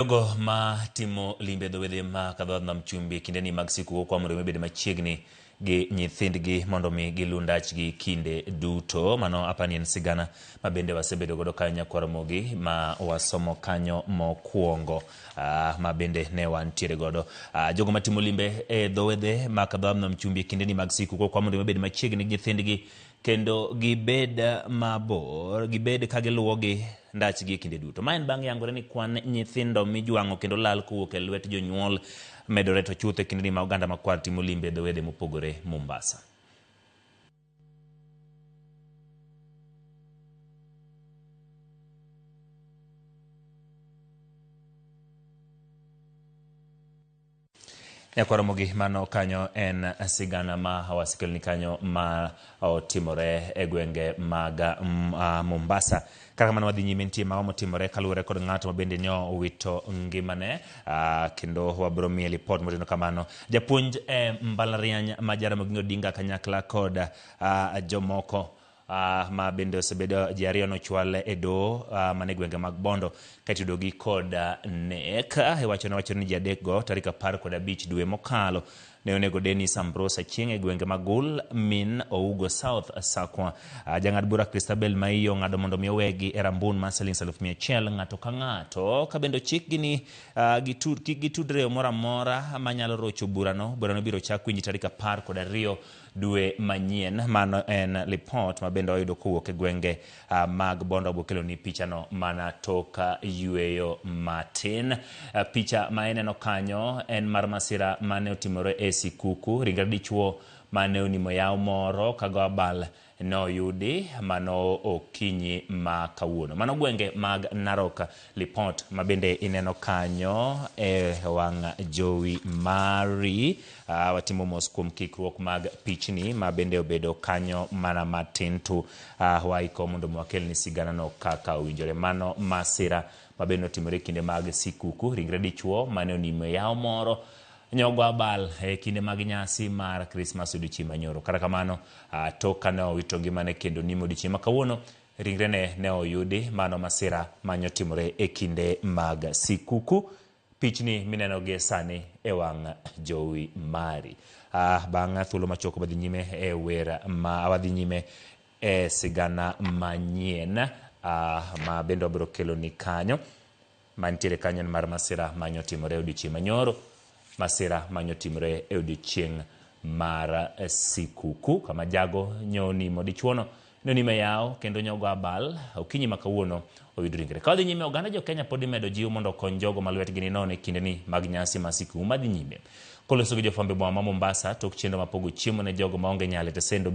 Jogo ma timo limbe e dho wedhe ma kadho nam chumbi kindeni mag sikuku kwa mondo mi obed machiegni gi nyithindgi mondo mi gilu ndachgi kinde duto. Mano apani en sigana ma bende wasebedo godo kanyo nyakwar Ramogi ma wasomo kanyo mokwongo ma bende ne wantiere godo. Jogo matimo limbe e dho wedhe ma kadho nam chumbi kindeni mag sikuku kwa mondo mi obed machiegni gi nyithindgi kendo gibed mabor, gibed ka giluwogi ndachgi e kinde duto. Ma en bang' yangore ni kwan nyithindo mijwang'o kendo lal kowuok e lwet jonyuol medore to chuth e kindeni ma oganda makwar timo limbe e dho wedhe mopogore Mombasa. Nyakwar Ramogi, mano kanyo en sigana ma wasekeloni kanyo ma otimore e gwenge mag Mombasa. Kata kamano wadhi nyime, nitie mago motimore kaluwore kod ng'ato ma bende ne owito ngimane, kendo wabiro miye lipot moteno kamano. Japuonj e mbalariany ma Jaramogi Odinga kanyakla kod jomoko ma bende osebedo ji ariyo nochwal e doho mane gwenge mag Bondo ka itudogi kod nek. Iwacho ne wacho ni ji adek go tarik 15 dwe mokalo ne onego Dennis Ambrose Achieng' e gwenge mag Gul min Ougo South Sakwa. Jang'ad bura Christabel Maiyo ong'ado mondo mi owegi e rambun mar siling 100,000 ng'ato ka ng'ato, ka bende ochikgi ni kik gitudre e yo moro amora manyalo rocho burano. Burano ibiro chak winji tarik 12 dwe manyien. Mano en lipot ma bende wayudo kowuok e gwenge mag Bondo. Wabokeloni pichano mana tok yweyo matin. Picha ma ineno kanyo en mar masira mane otimore e sikuku. Ringre dichuo mane onimo yawo moro kago abal ne oyudi mano okinyi ma kawuono. Mano gwenge mag Narok. Lipot ma bende ineno kanyo e wang' jowi mari. Watimo mos kuom kikruok mag pichni ma bende obedo kanyo mana matin tu. Waiko mondo wakelni siganano kaka owinjore. Mano masira ma bende otimore e kinde mag sikuku. Ringre dichuo mane onimo e yawo moro nyogo abal e kinde mag nyasi mar Krismas odiochieng' manyoro. Kata kamano, tok kane owito ngimane kendo nimo odiochieng' ma kawuono, ringrene ne oyudi. Mano masira mane otimore e kinde mag sikuku. Pichni mineno gie sani e wang' jowi mari. Bang' thuolo machuok wadhi nyime e wer ma wadhi nyime e sigana manyien ma bende wabiro keloni kanyo. Mantiere kanyo en mar masira mane otimore e odiochieng' manyoro, masira mane otimore e odiochieng' mar sikuku, kama jago nyonimo dichuono nonimo e yawo kendo nyogo abal okinyi ma kawuono oyud ringre. Ka wadhi nyime, oganda jo Kenya pod imedo jiw mondo okony jogo ma lwetgi ni nono e kindeni mag nyasi mar sikuku madhi nyime. Koloso gi jofwambo e boma ma Mombasa tok chenro mar pogo chiemo ne jogo maonge nyalo e tesend